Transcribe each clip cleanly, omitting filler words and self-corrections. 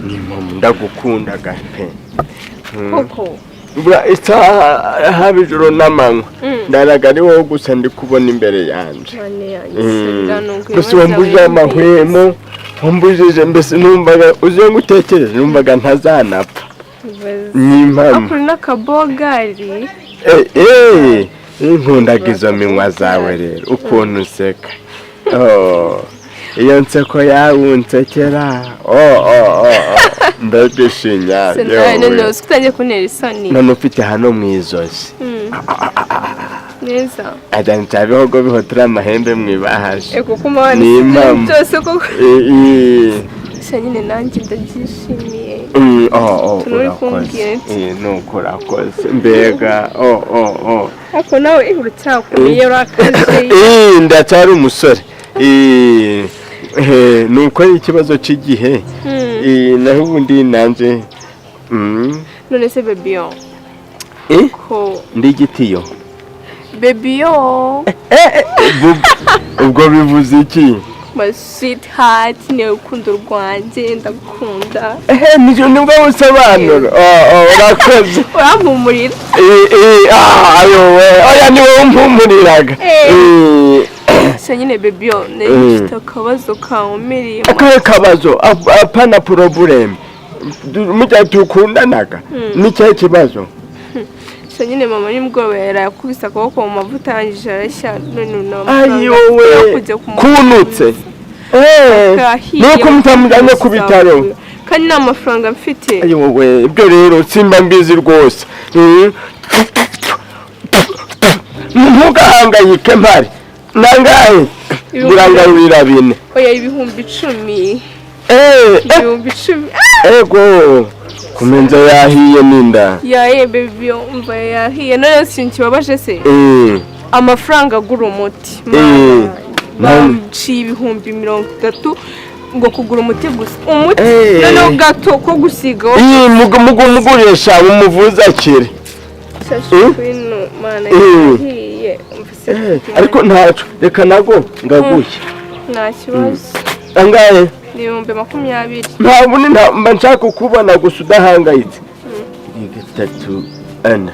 Ni mama, ndagukundaga pe. Koko? Bura isaha, haba ijoro n'amanywa, ndaraga ari wowe gusa ndi kubona imbere yanjye. Mane yanjye. Gusa wambujije amahwemo, wambujije mbese, numvaga uzi ngo utekereze, numvaga ntazanapfa, ni impamo. Akuri n'akabogari. Eh, eh, nkundaga izo minwa zawe rero, ukuntu useka. Oh, iyo nseko yawe unsekera, oh, mbega ishinya! None Yewe. uzi ko utangiye kuntera isoni. None ufite hano mu izosi. Neza. Ajya bihogo bihotora amahembe mu ibahasha. Ego kuma. Ni impamo. Byose koko. Eh, eh. Gusa nyine nanjye ndabyishimiye. Oh, Utuntu uri urakoze. kumbwira ati. Eh, nuko urakoze mbega, oh. Ariko nawe uracyakomeye, urakaje. Eh, ndacyari umusore. Eh, eh, nuko ari ikibazo cy'igihe. Eh, naho ubundi nanjye None se baby yo? Eh? Ko Ndi igitiyo. Baby yo. Ubwo bivuze iki? My sweetheart, ni urukundo rwanjye, ndagukunda. Ehe, nibwo busobanuro. Oh, urakoze. Urampumurira. Eh, eh, ah, ayo we, oya, ni wowe umpumuriraga. Eh. Eh. Gusa nyine baby yo, nari mfite akabazo kankomereye. Akahe kabazo? Apana problem, mujya tukundanaga, ni cyahe kibazo? Gusa nyine mama nimugoroba yaraye akubise akaboko mu mavuta, arangije arashya, none nta Ayi wowe! yo kujya kumuvuza. Kunutse. Eh, Kahiye. nuko mutamujyanye ku bitaro? Kandi nta mafaranga mfite. Ayi wowe, ibyo rero simba mbizi rwose. Ntugahangayike, mpari nangahe? Murangarurira 4. Oya, 10,000. Eh, eh. 10,000. Ego, kumenza yahiye n'inda. Yaye baby, umva, yahiye. None ikintu kibabaje se, amafaranga agura umuti, baciye 30,000 ngo kugura umuti gusa, umuti. Noneho gato ko gusiga. Iyi mugurisha umuvuza akire. Kwino mana, yahiye, umva se. Ariko ntaco, reka nago ngaguye. Nta kibazo. Angahe? Ni 20,000. Nta bundi, mba nshaka kukubona gusa udahangayitse. Gatatu, ane.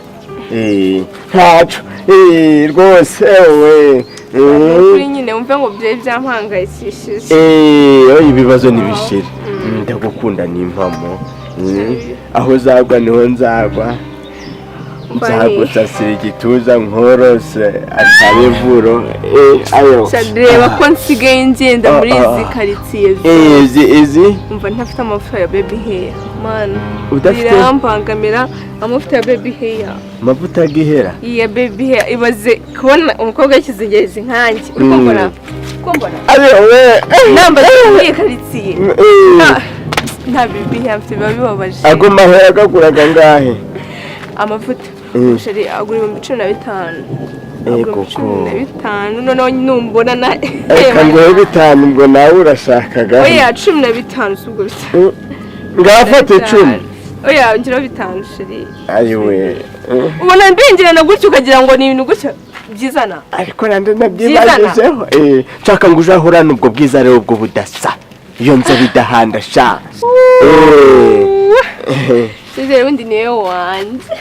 Eh, ntaco. Eh, rwose ewe. Kuri nyine wumve ngo byari byampangayikishije. Eh, oya, ibibazo ntibishire. Ndagukunda ni impamo. Aho uzagwa niho nzagwa, nzagusasira igituza nkorose atabivuro. Eh, ayo. Reba ko nsigaye ngenda muri Ah, izi ah. karitsiye. Eh, izi Umva, ntafite amavuta ya baby hair, mana. Udafite? Birambangamira, amavuta ya baby hair. Amavuta agihera. Iya baby hair. Ibaze kubona umukobwa w'ikizingerezi nkanjye, uri kumbona, kumbona Ayo we! nambaye muri iyi karitsiye, nta baby hair mfite, biba bibabaje. Ago mahera agaguraga angahe? Amavuta, chéri, agura 15,000. Agura 15,000. Noneho numbona na Reka nguhe 5, ubwo nawe urashakaga. Oya, 15 si ubwo 5. Ngafata 10. Oya, ngiraho 5, chéri. Ayiwe. Ubona mbinjirana gutya, ukagira ngo ni ibintu gutya byizana. Ariko nande nabyibajijeho. Eh, nshaka ngo ujahorane ubwo bwiza rero, ubwo budasa, iyo nzobe idahanda sha. Eh. Sizere ubundi niwe wanjye.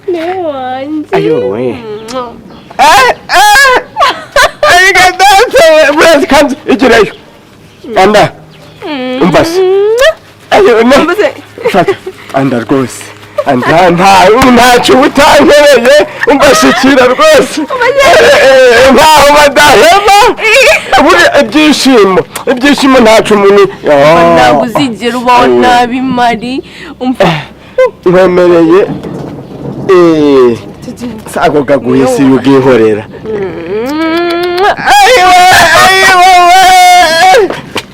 Niwe wanjye. Ayowe. Eh, eh. Ariko data we, burezi kandi igireyo. Anda. Umva se. Ayo, no. Umva se. Fata. Anda rwose. Anda, ntacyo uba utankereye, umva, shikira rwose. Eh, eh, ntaho badahema. Buriya ibyishimo ntacyo umuntu. Ntabwo uzigera ubaho nabi, mari, umva. Nkwemereye. Eh, sako gaguye si ubwihorera. Ayiwe, ayiwe we!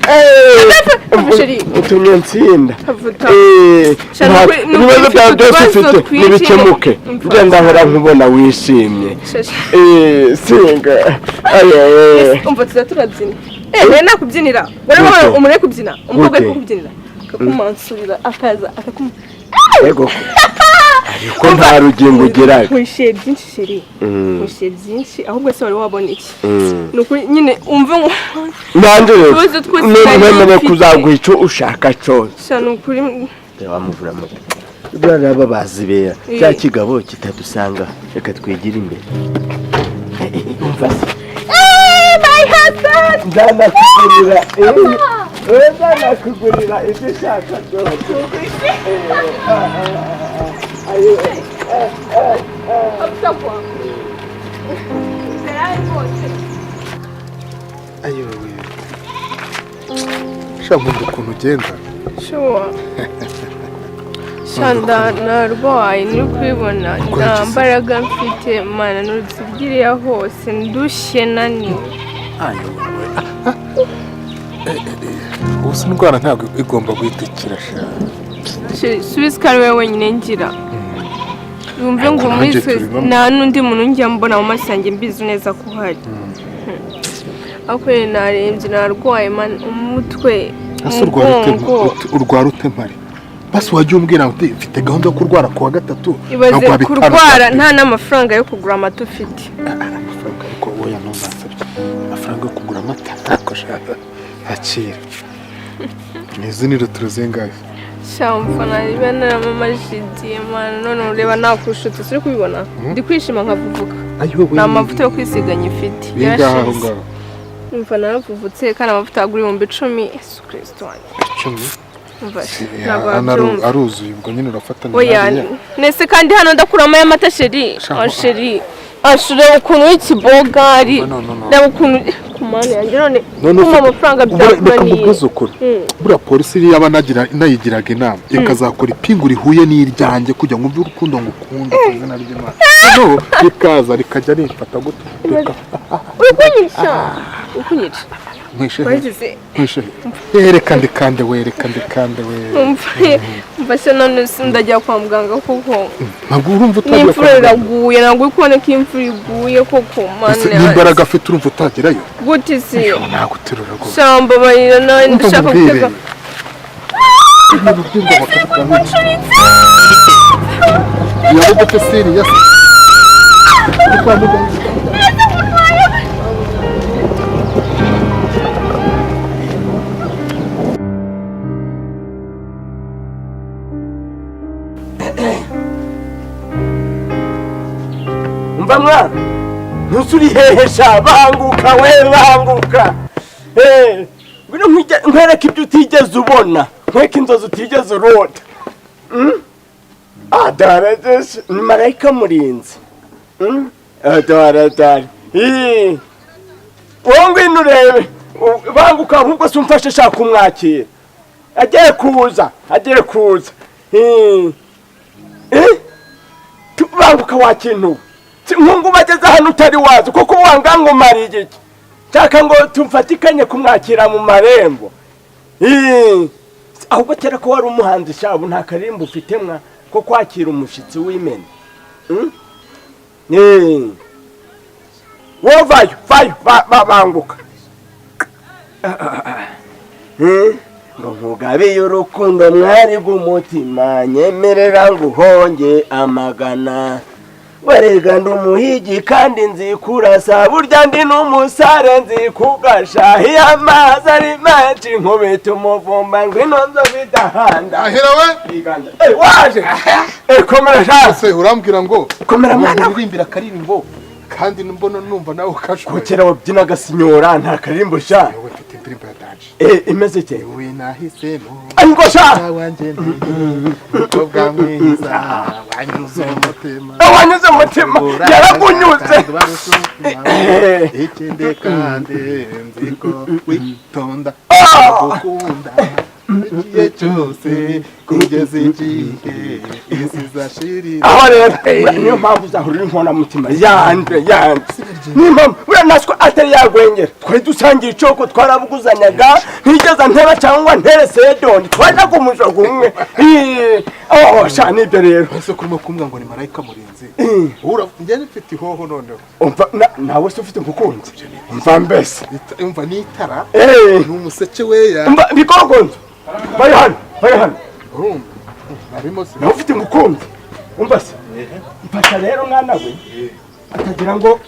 Eh, Chéri. utumye nsinda. Avuta. Eh, Shana, ibibazo nukuri byawe mfite byose utubazo ufite twinshi. nibikemuke. Umva. Njye ndahora nkubona wishimye. Shasha. Eh, singa ayowe. Umva, tuza turabyina. Eh, nawe nakubyinira. Urabona Gute? umuntu ari kubyina, umukobwa ari Gute? kukubyinira, akakumansurira, akaza akakum Ego. Ariko nta rugingo ugeraga. Nkushiye byinshi, chéri, nkushiye byinshi. Ahubwo se wari wabona iki? Ni ukuri nyine, umve ngo Nanjye rero utubazo twose nari nemere mfite. Kuzaguha icyo ushaka cyose. Sha, ni ukuri. Wamuvura muto buriya bazibera cya kigabo kitadusanga. Reka twigire imbere. Umva se, My husband! Nzanakugurira, nzanakugurira ibyo ushaka byose. Apfa rwose. Ayowe, sha, nkunda ukuntu ugenda. Sure. Shanda, narwaye, nturi kubibona? Nta mbaraga mfite, mana, nurutse hose, ndushye, naniwe. Ayowe, ubu se indwara ntabwo igomba guhita ikira, sha? Subiza ko ari wowe wenyine ngira, wumve ngo muri Nanjye twe turi bamwe. Nta n'undi muntu njya mbona mu maso yanjye, mbizi neza ko uhari. Ariko rero narembye, narwaye, man, umutwe, Ese urwara ute? umugongo. Urwara ute mpari? Basi wajya umbwira uti mfite gahunda yo kurwara ku wa gatatu, Ibaze nkaguha 500. kurwara nta n'amafaranga yo kugura amata ufite. Amafaranga ariko, oya, ntuzansabye amafaranga yo kugura amata. Ariko shaka, akira. Ni izi ni litiro zingahe? Shamfa, niba naramamajidiye, mana, none ureba nakushutse, uri kubibona, ndi kwishima nkavuvuka. Ayowe. Ni amavuta yo kwisiga nyifite. Bingahe aho Yarashize. ngaho? Umva, naravuvutse, kandi amavuta agura 10,000. Yesu Kristo wanjye! 10. Umva, Si, ntabwo hano wabyumva. aruzuye, ubwo nyine urafatanya Oya. n'ariya. Nese kandi hano ndakuramo y'amata, chéri. Sha, Ah, chéri, ashure ukuntu w'ikibogari. No, no, no. Reba ukuntu ku mana yanjye none None kumpa ufite- amafaranga Reka byakunaniye. nkubwize ukuri, buriya polisi yaba nayigiraga inama ikazakora ipingu rihuye n'iryanjye kugira ngo umve urukundo ngukunda, ku izina ry'Imana, noneho rikaza rikajya rimfata gutya Uri kunyica, uri kunyica. Nkwishe he? Wagize Nkwishe he? Reka ndikande we, reka ndikande we. Umva, umva se, none se ndajya kwa muganga koko? Ntabwo urumva utagira N'imvura kwa muganga? iraguye, ntabwo uri kubona ko imvura iguye koko, mana? Ese n'imbaraga afite, urumva utagerayo? Gute se? Naguterura rwose. Shamba, barira nawe. Umva Ndashaka nkubwire. gutega. Ibintu by'ingoma bakabikora. Yaba ufite serious kwa muganga. Umva mwana, ntusuri hehe sha? Banguka we, banguka. Ngwino nkwereke ibyo utigeze ubona, nkwereke inzozi utigeze urota. Ah, dore ni marayika murinzi. Ah, dore dore. Ih. Wowe ngwino urebe. Banguka ahubwo se umfashe shaka kumwakira, agiye kuza, agiye kuza. Eh. Eh? Banguka wa kintu, nkungu bageze hano utari wazi kuko wanga ngo umara igiki, nshaka ngo tumfatikanye kumwakira mu marembo. Ih, ahubwo kera ko wari umuhanzi shabu, nta karirimbo ufite mwa ko kwakira umushitsi w'imena? Mm? Eh. Wowe vayo, vayo, banguka. Eh, ngo nkugabiye urukundo mwari rw'umutima, nyemerera nguhonge amagana. Werega ndi umuhigi kandi nzi kurasa, burya ndi n'umusare, nzi kugasha. Iyo amazi ari menshi nkubita umuvumba. Ngwino nzovu idahanda. Ahera we. Eh, waje. Eh, komera sha. Se urambwira ngo Komera mwana we. uririmbira akaririmbo, kandi mbona numva nawe ukashoboye. Ko kera wabyinaga sinyora, nta karirimbo sha? Wowe, mfite indirimbo ya danger. Eh, imeze ite? Wowe nahisemo. Ariko sha. Wanjye, umukobwa mwiza wanyuze umutima. Wanyuze umutima, yaragunyuze. Ikindi kandi nzi ko witonda, gukunda igihe cyose kugeza igihe isi izashirira. Aho rero niyo mpamvu uzahurira inkoramutima yanje, yanje, niyo mpamvu buriya natwe atari yagwengera. Twari dusangiye icoko, twarabuguzanyaga, ntigeze ntera cyangwa ntere sedoni, twajyaga umujogo umwe. Ih, oh sha, nibyo rero. Ese kurimo kumbwira ngo ni marayika murinzi, ura njye mfite ihoho noneho. Umva, nawe se ufite umukunzi? Umva mbese. Umva, ni itara, Eh, ni umuseke weya. Umva bikogonzo, bari hano, bari hano. Urumva harimo se? Nawe ufite umukunzi? Umva se, mfasha rero mwana we, atagira ngo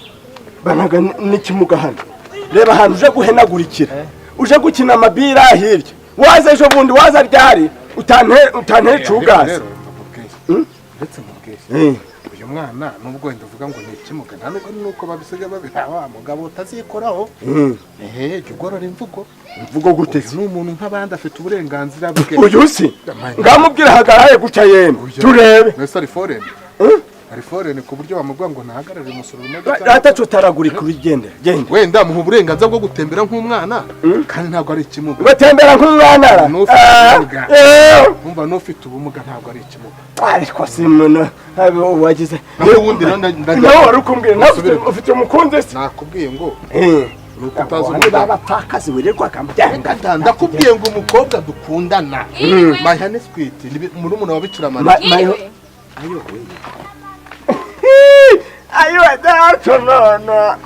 banaga n'ikimuga hano. Reba ahantu uje guhenagurikira, uje gukina amabira hirya. Waza ejo bundi, waza ryari, utantera icugasi. Rero nkubwiye, ndetse nkubwiye, uyu mwana nubwo wenda uvuga ngo ni ikimuga, nta nubwo nuko babisiga babiha wa mugabo utazikoraho. Ehe, jya ugorora imvugo. Mvugo gute se? Uyu ni umuntu nk'abandi, afite uburenganzira bwe. Uyu si ngamubwira hagaraye gutya yemwe, turebe. Mbese ari foreign? Ari foreign ku buryo wamubwira ngo ntahagarare umusoro runaka? Rata, tutaragurika, urigende genda. Wenda muha uburenganzira bwo gutembera nk'umwana, kandi ntabwo ari ikimuga. Ngo tembera nk'umwana ra? N'ufite ubumuga. Umva, n'ufite ubumuga ntabwo ari ikimuga. Ariko si muntu wagize. Naho ubundi rero Nawe wari ukumbwira nawe Usubire. ufite umukunzi se? Nakubwiye ngo ni uko utazi Abo umugabo. B'abapfakazi wirirwaga mbyanga. Ndakubwiye ngo umukobwa dukundana, my honey sweet, ni murumuna wa Bikira Mariya. Mayo ayo we, ayo dato, nono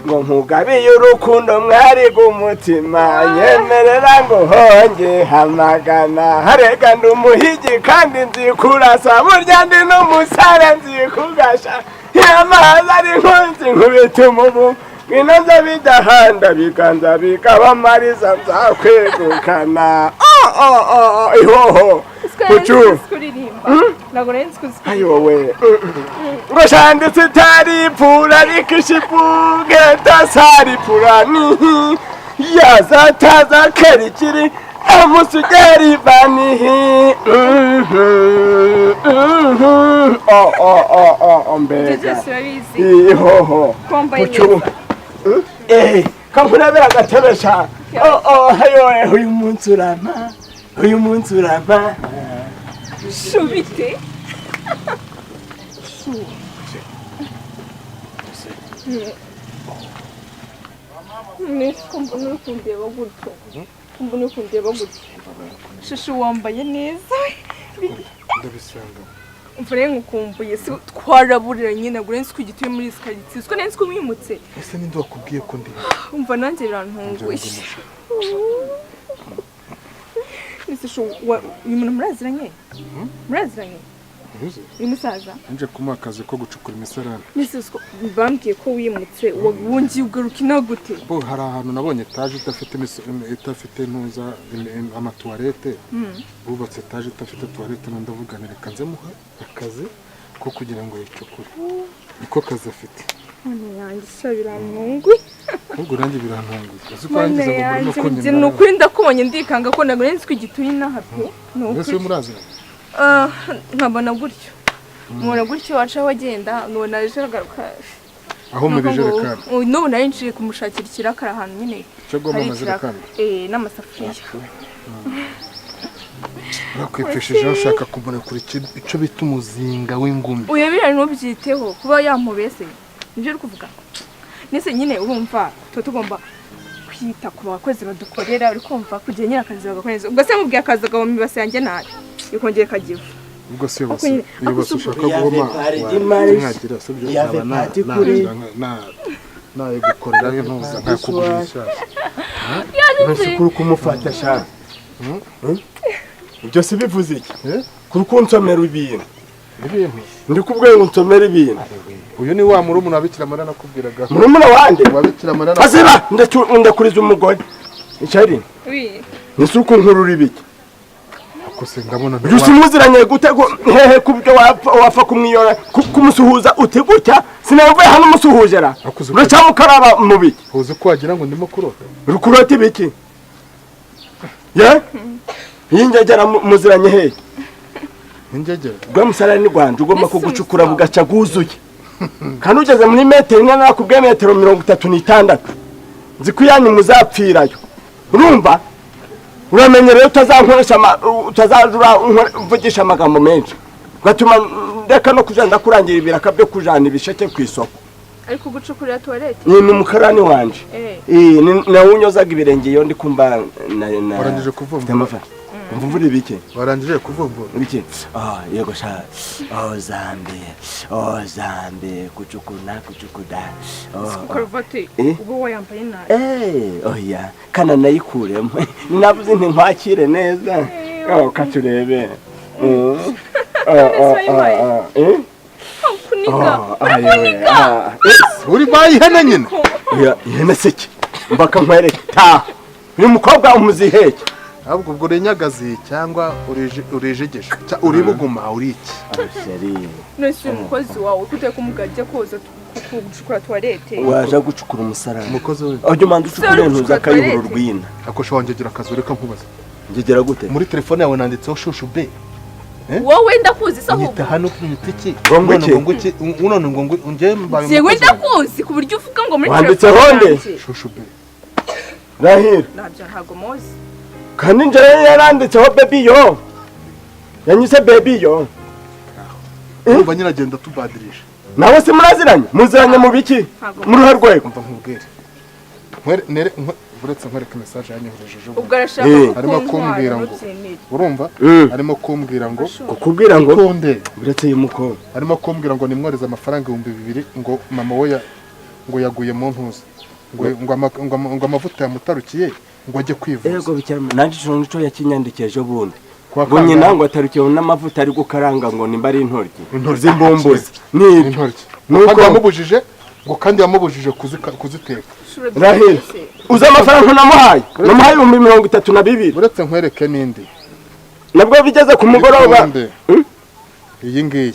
ngo nkugabiye urukundo mwari gumutima, nyemerera ngo honge hamagana harega, ndi umuhigi kandi nzi kurasa, burya ndi n'umusare nzi kugasha, amazi ari nkunzi nkubita umubu, ngwino bidahanda biganza bikabamariza, nzakwegukana. Oh, oh, oh, oh, ihoho bucu. Kuririmba ntabwo nari nzi kuzi. Ayo wowe, ngo shanditse itaripfura rikishipuge tasaripura yazataza kerikiri amusugeri banihi. Oh, oh, oh, oh, Ibyo mbega byose urabizi? Ihoho. Ko mbaye Bucu. neza. Kankurabera agatebe sha. Oh, oh, ayo, uyu munsi urampa, uyu munsi urampa. Shubite shu. Ko mbona uri kundeba gutyo, ko mbona uri kundeba gutyo, shushu wambaye neza. Ndabisanga. Umva rero, nkukumbuye si twaraburiranye, ntabwo nari nzi ko ugituye muri izi karitsiye, siko nari nzi ko wimutse. Ese ninde wakubwiye ko ndi? Umva, nanjye birantunguye. Ese shu, uyu muntu muraziranye? Muraziranye uyu musaza? Nje kumuha akazi ko gucukura imisarane. Mbese siko bambwiye ko wimutse, wongeye ugaruka ino gute? Bo hari ahantu nabonye etaje idafite idafite ntuza amatuwarete, bubatse etaje idafite tuwarete, ndavuga nti reka nze muhe akazi ko kugira ngo yicukure, niko kazi afite. Mana yanjye sha, birantunguye. Ahubwo nanjye birantunguye, uzi ko Mana wangize ngo murimo yanjye, kunyina. ni ukuri ndakubonye ndikanga ko ntabwo nari nzi ko ugituye inaha pe, ni Mbese ukuri. uyu muraziranye? Ah, nkabona gutyo, mubona gutyo wacaho agenda, nkabona aje agaruka. Aho mu bijerekani? N'ubu nari nciye kumushakira ikirakara ahantu nyine Cyo guhoma hari ikiraka. amajerekani? N'amasafuriya. Urakwipfishije ushaka kumurekura icyo bita umuzinga w'ingumi. Uyu biriya ntubyiteho, kuba yampobese nibyo uri kuvuga nese nyine. Urumva tuba tugomba kwita ku bakozi badukorera, uri kumva, kugira nyine akazi bagakora neza. Ubwo se mubwiye akazi agahoma ibase yanjye nabi, ikongera ikagira ivu. Ubwo se iyo Ako base nyine, iyo ako base si ushaka Yave guhoma paridi maris. mwagira sibyo? Yave Naba party kuri. nayigukorera ntuza nkakugurira ishyashya. Mbese kuri kumufata sha, ibyo si bivuze iki? Eh? Kuri kunsomera ibintu. Ibintu? Ndi kubwiye ngo nsomere ibintu. Uyu ni wa murumuna wa Bikira Mariya nakubwiraga. Murumuna wande? Wa Bikira Mariya. Aziba, ndakuriza umugore icyari. Oui. Nise uko nkurura ibiki? Ako se ndabona Uyu simuziranye gute hehe kubyo wapfa kumwiyora kumusuhuza uti gutya? Sinavuye hano umusuhuje ra? Akuze. Uracyamukaraba mu biki? Uzi ko wagira ngo ndimo kurota. Uri kurota ibiki ye? Iyi ngegera muziranye hehe? Ingegera? Rwa musarani rwanje ugomba Ese kugucukura umuswa. bugaca bwuzuye, kandi ugeze muri metero imwe, nakubwiye metero 36, nzi ko iyanyu muzapfirayo. Urumva, uramenye rero utazankoresha utazaza uramvugisha amagambo menshi ugatuma ndeka no kuja ndakurangira ibiraka byo kujana ibisheke ku isoko. Ariko gucukurira tuwarete? Ni umukarani wanje. Eh. Nawe unyozaga ibirenge iyo ndi kumva na Warangije kuvumbura? mfite amafaranga. Mvumvura ibiki? Warangije kuvumbura? Ibiki? Ah, yego sha. Oh Zambi, oh Zambi, kucukuna kucukuda. Oh. Karuvati. Eh? Uba wayambaye nabi. Oya, kana nayikuremo. Navuze nti nkwakire neza. Oh, katurebe. Eh? Kuniga. Urakunika. Uri bayi ihene nyine. Ya, ihene siki. Mbaka nkwereke. Ta. Uyu mukobwa umuziheke. Ahubwo ubwo uri nyagazi cyangwa urijegesha uri buguma uri iki? Chéri. Nese umukozi wawe kuteka kumugajya koza gucukura toilette. Waje gucukura umusarani. Umukozi we. Ujye umanza ucukure ntuza akayubura urwina. Akosha wangegera akazi reka nkubaze. Ngegera gute? Muri telefone yawe nanditseho shushu B. Wowe ndakuzi se ahubwo. Nyita hano nyita iki? Ngo iki? None ngo nge mbaye. Jewe ndakuzi ku buryo uvuga ngo muri telefone. Wanditseho nde? Shushu B. Rahira. Nabyo ntago muzi. Kandi nje yaranditseho baby yo. Yanyise baby yo. Urumva nyiragenda tubadirisha. Nawe se muraziranye? Muziranye mu biki? Mu ruhe rwego? Umva nkubwire. Uretse nkwereke message yanyohereje ejo. Ubwo arashaka arimo kumbwira ngo urumva arimo kumbwira ngo kukubwira ngo uretse uyu mukobwa arimo kumbwira ngo nimworeze amafaranga 2000 ngo mama we ngo yaguye mu ntuza ngo amavuta yamutarukiye ngo ajye kwivuza. Yego bicyarimo nanje cyo yakinyandikiye ejo bundi. Ngo nyina ngo atarukiye n'amavuta ari gukaranga ngo nimba ari intoryi zimbumbuzi ni intoryi nuko yamubujije ngo kandi yamubujije kuziteka. Rahira uza amafaranga namuhaye 32,000. Uretse nkwereke nindi nabwo bigeze ku mugoroba iyi ngiyi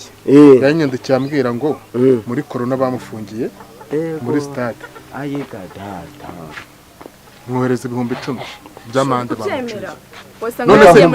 yanyandikiye ambwira ngo muri corona bamufungiye muri stade ayiga data mwohereza 10,000 by'amande bamuciye. None se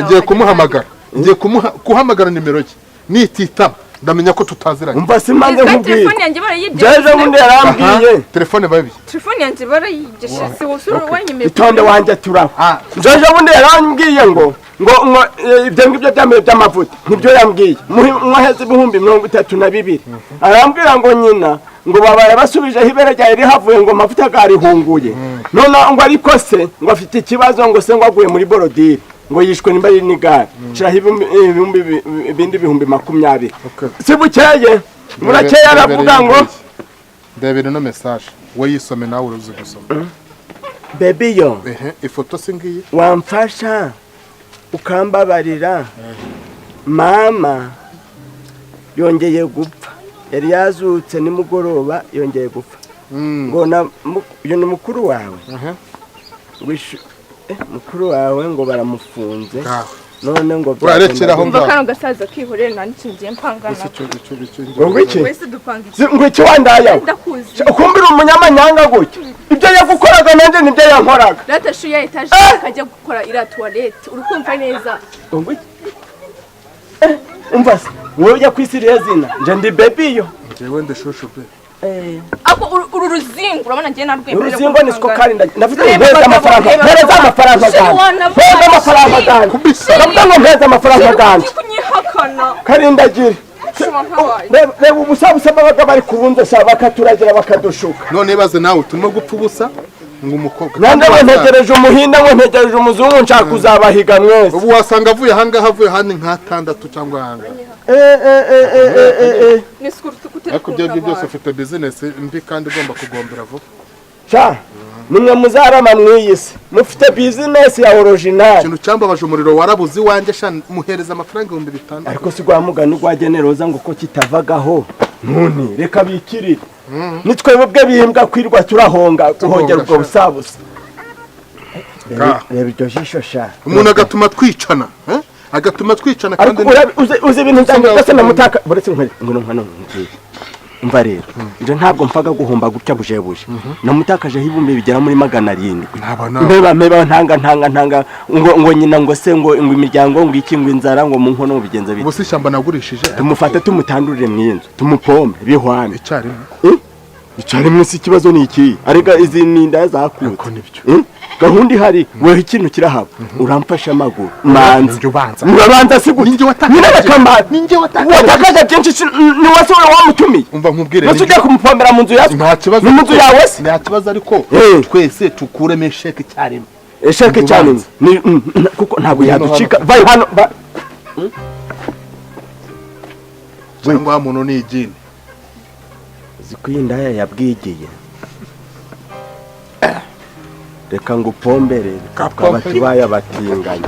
ngiye kumuhamagara ngiye kuhamagara nimero ye nititaba ndamenya ko tutaziranye. Umva simanze nkubwiye telefone yanjye barayibye. Jeje bundi yarambwiye telefone babi telefone yanjye barayibye se wosura wanyemeye itonde wanje turaho. Jeje bundi yarambwiye ngo ngo ibyo ngibyo byameye by'amavuta nibyo yambwiye muheze 32,000 arambwira ngo nyina ngo babaye basubijeho ibere ryawe rihavuye ngo amavuta garihunguye none ngo ariko se ngo afite ikibazo ngo se ngo aguye muri borodire ngo yishwe nimba ari n'igare shiraho ibindi 20,000. Si bukeye murakeye aravuga ngo ndebere no message we yisome nawe uruzi gusoma baby yo ifoto singiye wamfasha ukambabarira mama yongeye gupfa yari yazutse nimugoroba yongeye gupfa ngo na uyu ni mukuru wawe mukuru wawe ngo baramufunze none ngo urarekeraho ngaho kano gasaza kihorere nandi ngiye mpangana ngo iki wese dupanga iki ngo iki wandaya ukumbira umunyamanyanga gutya ibyo yagukoraga nanje nibyo yankoraga data shu ya etage akajya gukora ira toilette urukumva neza ngo iki umva se wowe ujya kwisiriye zina nje ndi baby yo jewe ndi shushu be ako uru ruzingo urabona ngiye narwemera uruzingo ni siko kandi ndavuze mpeza amafaranga mpeza amafaranga mpeza amafaranga ganje ndavuga ngo mpeza amafaranga ganje kunyihakana karindagira reba ubusabusa babaga bari kubunza sha bakaturagira bakadushuka none baze nawe turimo gupfa ubusa ngo umukobwa nande ngo ntegereje umuhinda ngo ntegereje umuzungu nshaka kuzabahiga mwese ubu wasanga avuye ahangaha avuye handi nk'atandatu cyangwa ahangaha ariko ibyo ngibyo byose ufite bizinesi mbi kandi igomba kugombera vuba sha nimwe muzarama mw'iyi si mufite bizinesi ya original ikintu cyambabaje umuriro warabuze iwanjye sha muhereza amafaranga 5000 ariko si rwa mugani rwa generoza ngo ko kitavagaho none reka bikirire nitwe bubwe bimbwa kwirwa turahonga guhongera ubwo busabusa reba iryo jisho sha umuntu agatuma twicana agatuma twicana kandi uzi ibintu byanjye byose namutaka buretse ngwino nkano nkubwire umva rero nje ntabwo mfaga guhomba gutya bujebuje namutakajeho ibihumbi bigera muri 700 mbeba ntanga ngo nyina ngo se ngo imiryango ngo iki ngo inzara ngo mu nkono bigenza bite ubu si ishyamba nagurishije tumufate tumutandurire mu inzu tumupombe bihwane icyarimwe icyarimwe si ikibazo ni iki arega izi ni inda zakutse gahunda ihari weho ikintu kirahaba uramfasha amaguru manza urabanza si gute ninjye watakaje byinshi ni wese wamutumiye umva nkubwire nase ujya kumupombera mu nzu yawe nta kibazo ni mu nzu yawe se nta kibazo ariko twese tukuremo esheke icyarimwe esheke icyarimwe kuko ntabwo yaducika vayo hano cyangwa wa muntu ni igini zikwiye indaya yabwigiye reka ngo upombere twaba tubaye abatinganyi.